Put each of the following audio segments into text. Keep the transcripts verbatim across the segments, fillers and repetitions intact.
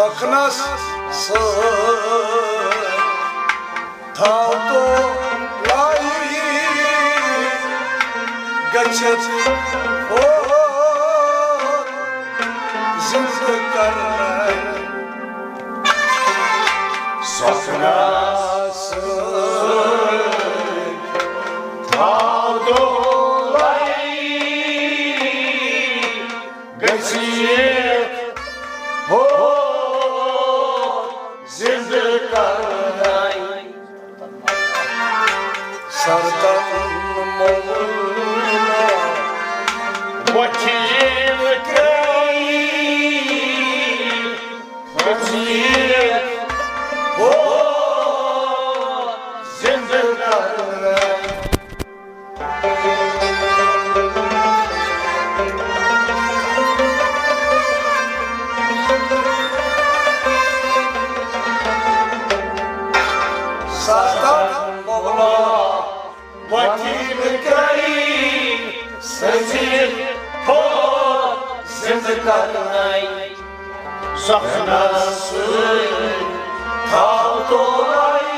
سۄکھنَس سۭتۍ تھاو تو لایِتھ گٔژھِتھ ہور زِندٕ کرنَے۔ سۄکھنَس سۭتۍ تھاو تو لایِتھ گٔژھِتھ ہور زِندٕ کرنَے۔ سردن مولا وکیل کرنَے۔ گٔژھِتھ ہور زِندٕ کرنَے۔ سردن مولا وکیل کرنَے، سٔزیٖد ہور زِندٕ کرنَے۔ سۄکھنَس سۭتۍ تھاو تو لایِتھ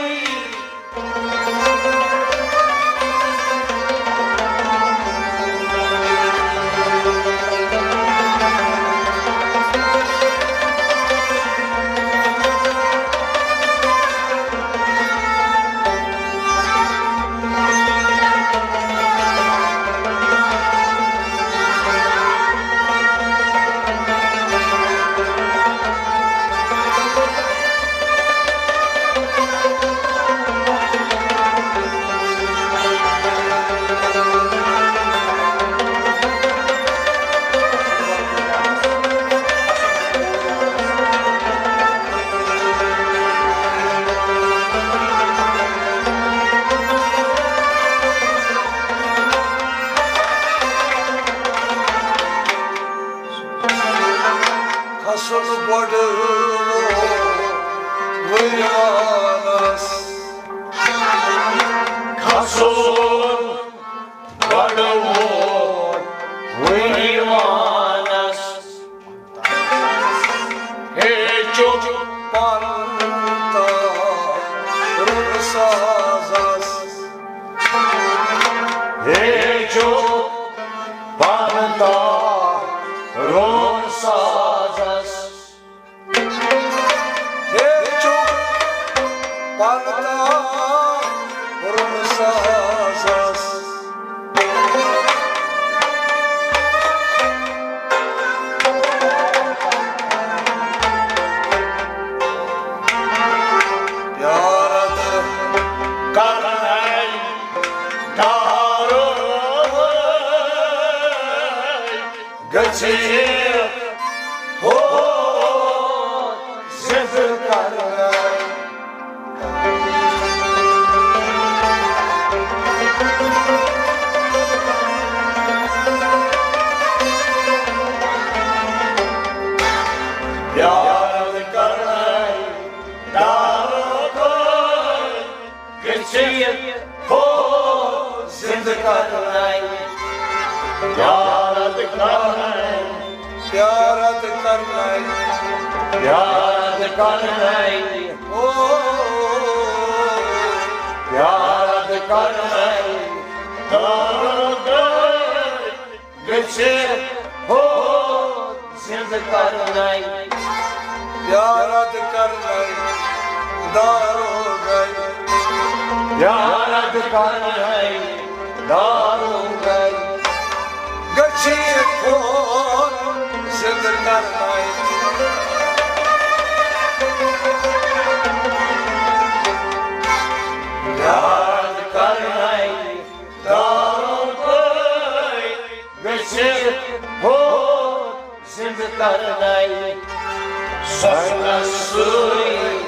کھسُن گۄڈٕ وٲرۍ وانَس۔ کھسُن گۄڈٕ وٲرۍ وانَس۔ ہیٚچھُکھ پنٛتہٕ روٚن سازَس۔ ہیٚچھُکھ پنٛتہٕ روٚن سازَس۔ ہیٚچھُکھ پنٛتہٕ روٚن سازَس۔ پیارت کرنَے دارو گٔژھِتھ ہور زِندٕ کرنَے۔ پیارت کرنَے دارو گٔژھِتھ ہور زِندٕ کرنَے۔ پیارت کرنَے۔ پیارت کرنَے۔ پیارت کرنَے۔ او۔ پیارت کرنَے۔ دارو گٔژھِتھ ہور زِندٕ کرنَے۔ پیارت کرنَے دارو گٔے۔ پیارت کرنَے دارو گٔے۔ گٔژھِتھ ہور زِندٕ کرنَے۔ پیارت کرنَے دارو گٔے۔ گٔژھِتھ ہور زِندٕ کرنَے۔ سۄکھنَس سۭتۍ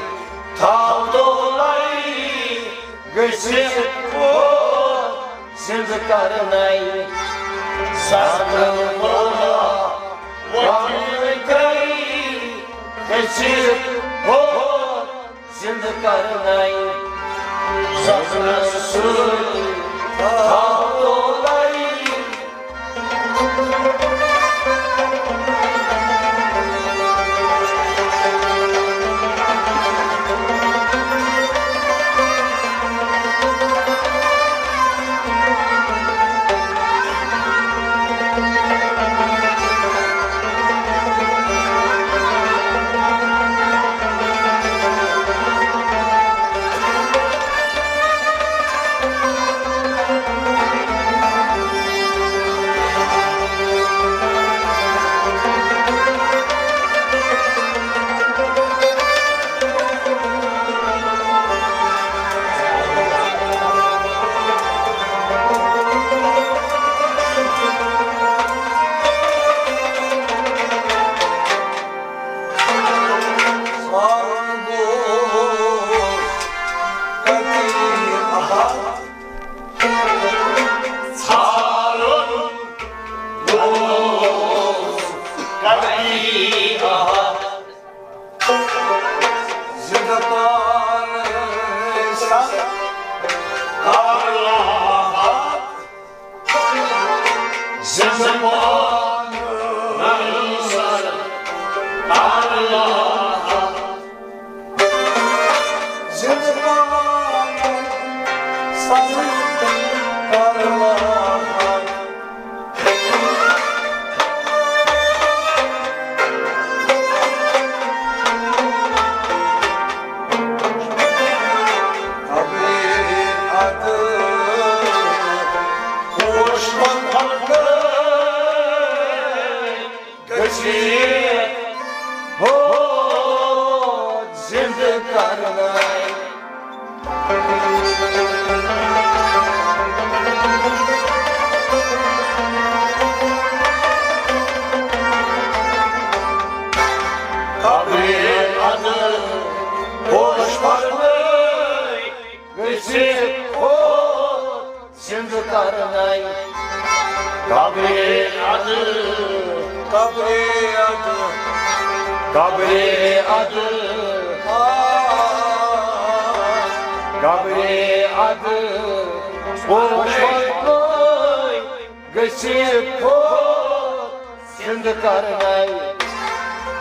تھاو تو لایِتھ گٔژھِتھ ہور زِندٕ کرنَے۔ سردن مولا وکیل کرنَے۔ گٔژھِتھ ہور زِندٕ کرنَے۔ سۄکھنَس سۭتۍ تھاو تو لایِتھ۔ قبرِ ادٕ پوش پرنَے گٔژھِتھ پھوٚت زِندٕ کرنَے۔ قبرِ ادٕ، قبرِ ادٕ، قبرِ ادٕ، آ، قبرِ ادٕ پوش پرنَے گٔژھِتھ پھوٚت زِندٕ کرنَے۔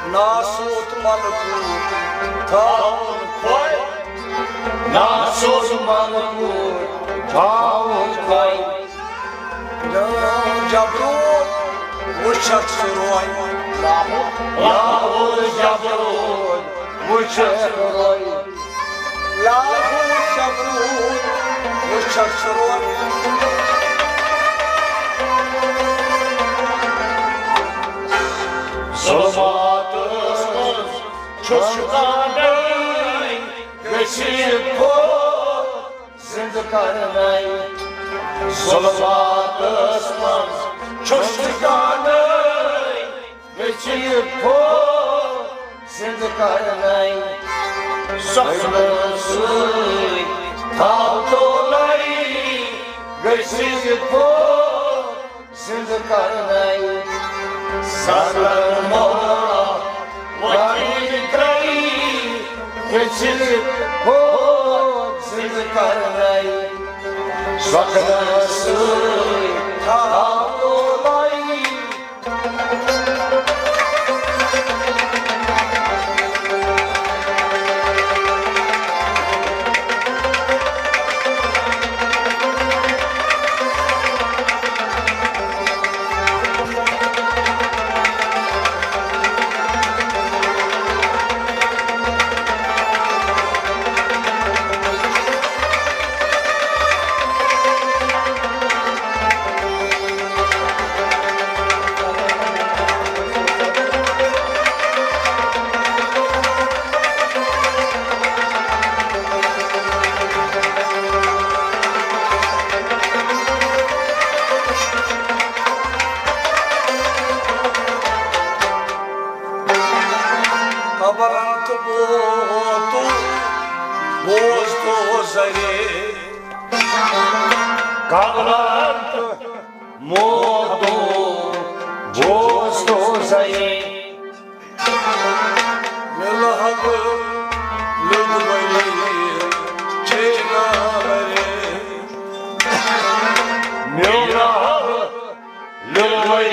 ناسوت ملکوت تھاوُن خۄش۔ ناسوت ملکوت تھاوُن خۄش۔ جبروت وٕچھتھ سُہ روے۔ لاہور جبروت وٕچھتھ سُہ روے۔ لاہور جبروت وٕچھتھ سُہ روے۔ ظلماتس منٛز چھُ شُکانٕے گٔژھِتھ پھوٚت زِندٕ کرنَے۔ ظلماتس منٛز چھُ شُکانٕے گٔژھِتھ پھوٚت زِندٕ کرنَے۔ زخمن سۭتۍ تھاو تولَے گٔژھِتھ پھوٚت زِندٕ کرنَے۔ زخمن مولا وَتہِ ترٛٲوِتھ گٔژھِتھ پھوٚت زِندٕ کرنَے۔ زخمن سۭتۍ تھاو تولَے۔ قبرن تہٕ موتُک بوزتو زرے۔ قبرن تہٕ موتُک بوزتو زرے۔ مِلہٕ ہا بہٕ لُدوَے چینا ورے۔ مِلہٕ ہا بہٕ لُدوَے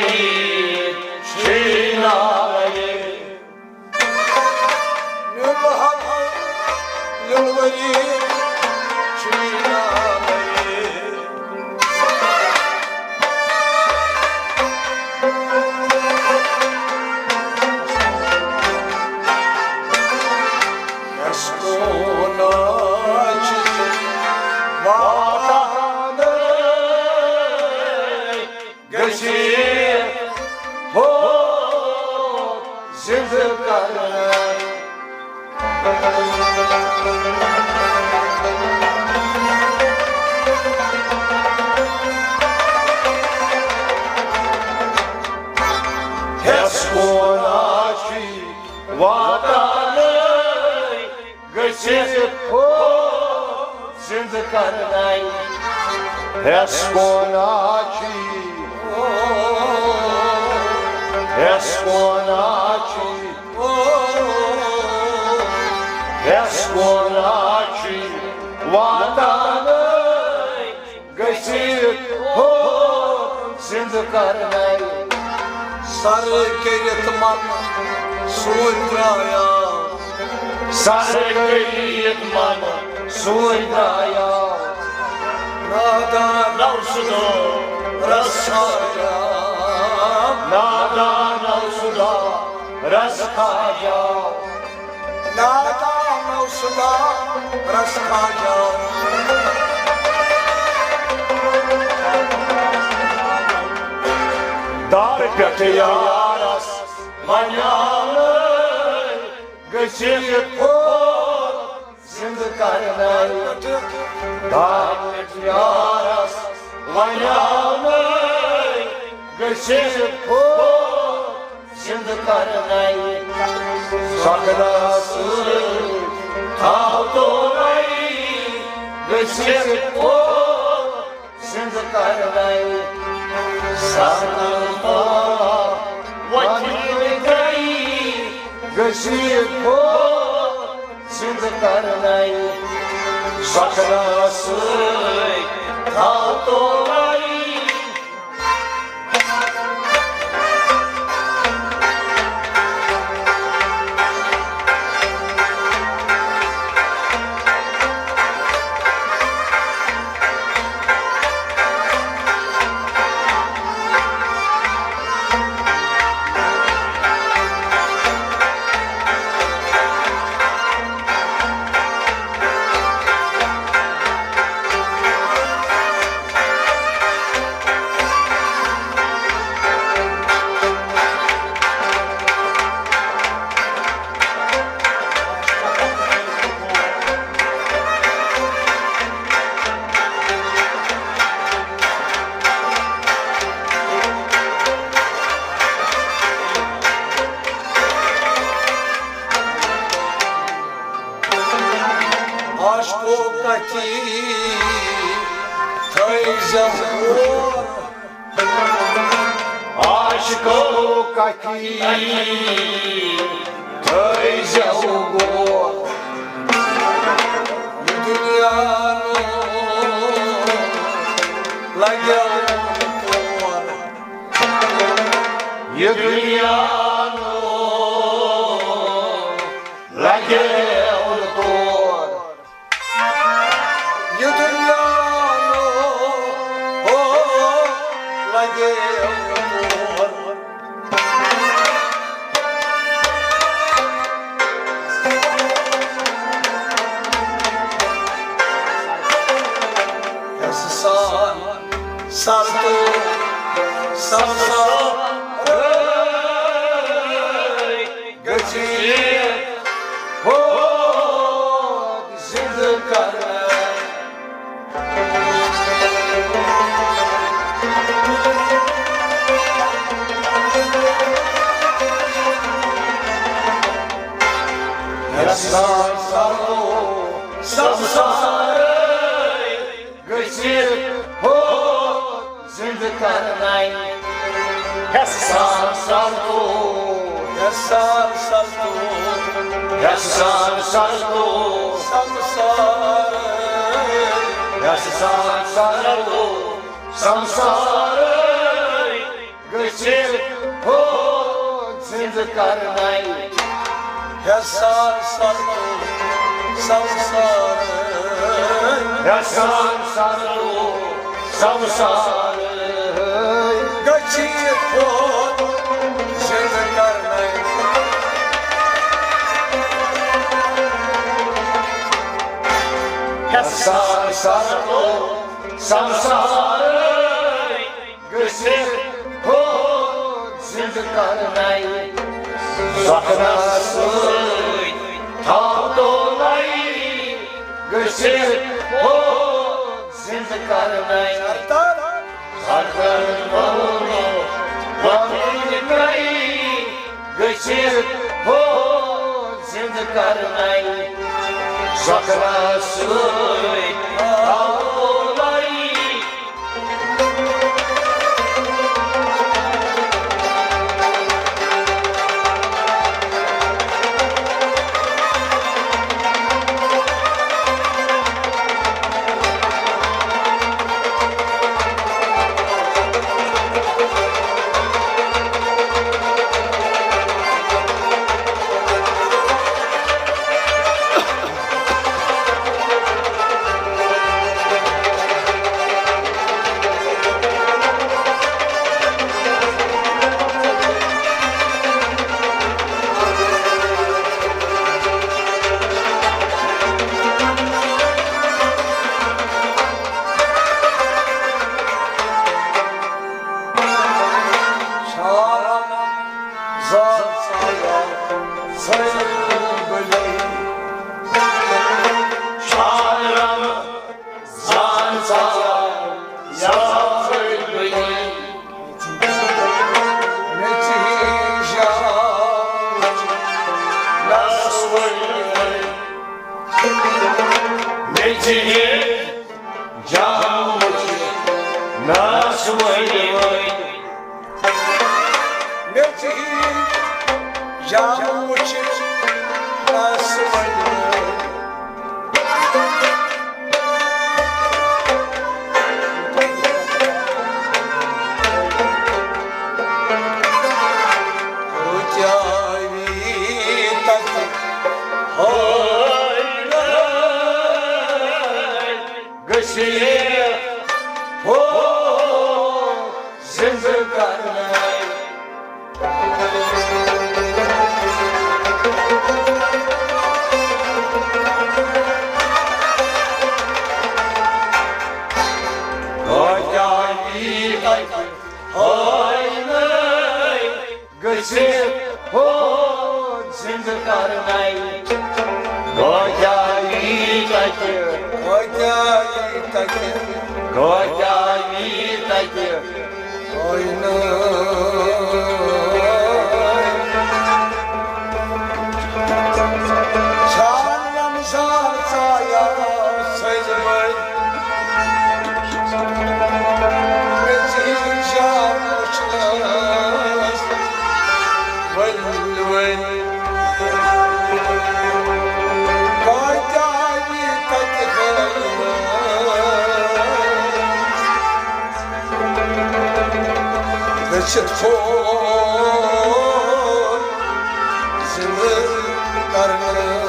چینا ورے۔ مِلہٕ ہا بہٕ لُدوَے چینا ورے۔ یَس کوٗناچہِ واتان گٔژھِتھ پھوٚت زِندٕ کرنَے۔ یَس کوٗناچہِ واتان گٔژھِتھ پھوٚت زِندٕ کرنَے۔ یَس کوٗناچہِ، یَس کوٗناچہِ، یَس کوٗناچہِ واتان گٔژھِتھ پھوٚت زِندٕ کرنَے۔ سر کٔرِتھ من سوٗرۍ درٛایاو۔ سر کٔرِتھ من سوٗرۍ درٛایاو۔ نادان نو سُہ دۄہ رس کھاجاو۔ نادان نو سُہ دۄہ رس کھاجاو۔ نادانو سُہ دۄہ رس کھاجاو۔ دارِ پٮ۪ٹھ یارس ونیاونَے گٔژھِتھ پھوٚت زِندٕ کرنَے۔ دارِ پٮ۪ٹھ یارس ونیاونَے گٔژھِتھ پھوٚت زِندٕ کرنَے۔ اگر سۭتۍ تھاو تورے گٔژھِتھ پوٚت سٕنٛز کرنَے۔ سَنَن پاو وۄتھِتھ گٔے گٔژھِتھ پوٚت سٕنٛز کرنَے۔ سۄکھنَس سۭتۍ تھاو تورے۔ عاشقو کتھی تھٲیزٮ۪م اور۔ عاشقو کتھی تھٲیزٮ۪و اور۔ یہِ دُنیا نہٕ لگٮ۪و تور۔ یہِ دُنیا نہٕ لگٮ۪و تور۔ یہِ دُنیا نہٕ ہو لگٮ۪و تور۔ یَس سان سر تہٕ سبزار گٔژھِتھ پوٚت زِندٕ کرنَے۔ یَس سان سر تہٕ سبزار گٔژھِتھ پوٚت زِندٕ کرنَے۔ یَس سان سر تہٕ، یَس سان سر تہٕ، یَس سان سر تہٕ سبزار۔ یَس سان سر تہٕ سبزار گٔژھِتھ پوٚت زِندٕ کرنَے۔ یَس سان سر تہٕ سبزار۔ یَس سان سر تہٕ سبزار گٔژھِتھ پوٚت زِندٕ کرنَے۔ یَس سان سر تہٕ سبزار گٔژھِتھ پوٚت زِندٕ کرنَے۔ سۄکھنَس سۭتۍ تھاو تورے گٔژھِتھ پوٚت زِندٕ کرنَے۔ سردن ووٚنُن وۄتھُن ترٛٲوِتھ گٔژھِتھ پوٚت زِندٕ کرنَے۔ سۄکھنَس سۭتۍ تھاو تورے۔ مےٚ چھِ یہِ جام وٕچھِتھ ناس ؤلۍ ؤلۍ۔ مےٚ چھِ یہِ جام وٕچھِتھ ناس ؤلۍ ؤلۍ۔ گٔژھِتھ ہو زِنٛدٕ کرنَے۔ توتہِ آیی تَتہِ ہٲینَے۔ گٔژھِتھ ہو زِنٛدٕ کرنَے۔ توتہِ آیی تَتہِ۔ توتہِ آیی تَتہِ۔ توتہِ آیی تَتہِ۔ گٔژھِتھ ہو زِنٛدٕ کرنہٕ۔